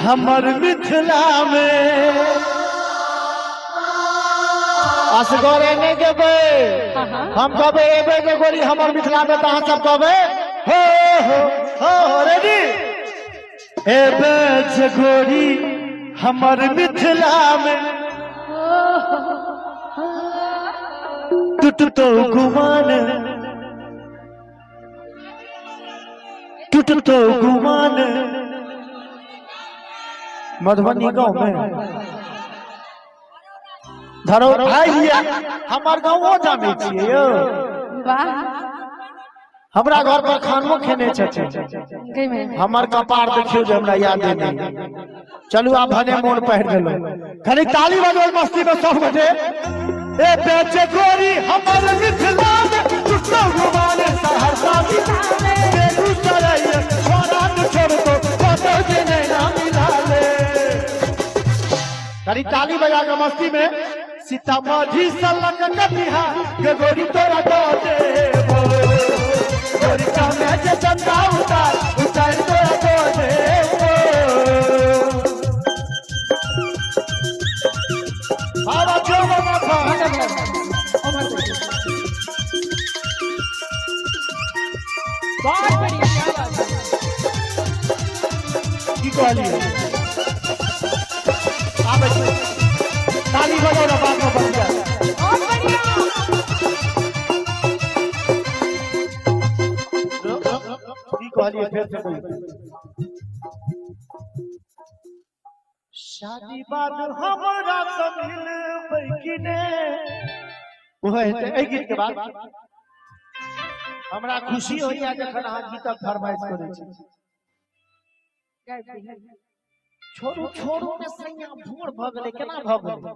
हमर मिथिला में। असगरे नहि गेबै। हाँ हाँ। हम कहबै एबै गे गोरी हमर मिथिला में, तऽ अहाँ सब कहबै हो हो हो। रेडी? एबै जे गोरी हमर मिथिला में, टूटतो गुमान, टूटतो गुमान। मधुबनी गाँव में धरो आइया, हमर गाँवो जानै छियै यौ। वाह। हमरा घर पर खानो खेने छथिन। गई में। हमर कपार देखियौ जे हमरा यादे नहि। चलू, आब भने मोन पहिर देलहुँ, कनि ताली बजबै मस्ती में सब गोटे। ए बेचे गोरी हमर मिथिला में, टूटलो गुमान, सहरसा बेगूसराय छोड़ा न छोड़तो कतौ जे नैना मिला ले। कनि ताली बजा के मस्ती में। सीतामढ़ी सलक कटिहार गे गोरी तोरा दऽ देबो, गोरी कहमे जे चंदा उतार उतार तोरा दऽ देबो। बाबा जो बाबा। बहुत बढ़िया, क्या बात है। की कहलियै? आबै छी। ताली बजाउ ने, बाद में बजिया। बहुत बढ़िया। की कहलियै? फेर से कहियौ। शादी बाद हमरा से मिलबै कि ने, ओहो हेतै एहि गीत के बाद। हमरा खुशी होइया जखन अहाँ गीतक फरमाइश करै छी। छोड़ू छोड़ू ने सैया, भोर भऽ गेलै। केना भऽ गेलै?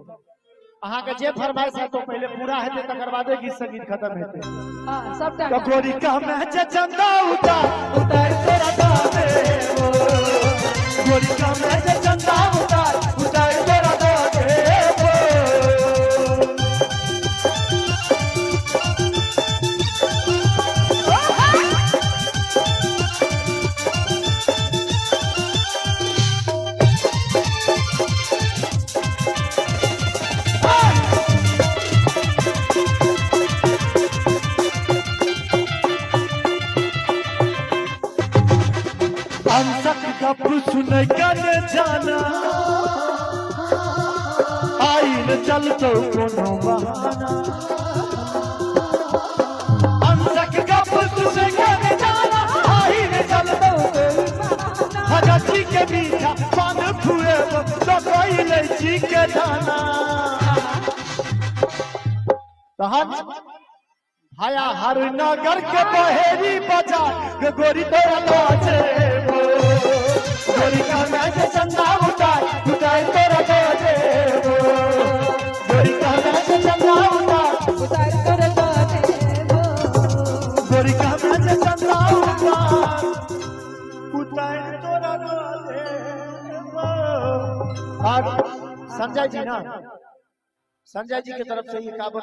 अहाँके जे फरमाइश है तो पहिले पूरा हेतै, तकर बादे गीत संगीत खत्म हेतै। हाँ, सबटा। ककोरी कहमे जे चंदा उतार उतार तोरा दऽ देबो, गोरी कहमे जे चंदा उतार उतार तोरा दऽ देबो। अंशक गप सुनै कन जाना, आइल चलतो कोनो बहाना। अंशक गप सुनै कन जाना, आइल चलतो। हजाची के मीठा पान खुएबो तो कोई छी के दाना। तहन भाया हर नगर के बहेरी बाजार गे गोरी तोरा नाचेबो, गोरी कहना जे चंदा उतार उतार तोरा नाचेबो, गोरी कहना जे चंदा उतार उतार तोरा देबो, गोरी कहना जे चंदा उतार उतार तोरा नाचेबो। और संजय जी ना, संजय जी के तरफ से ये काबर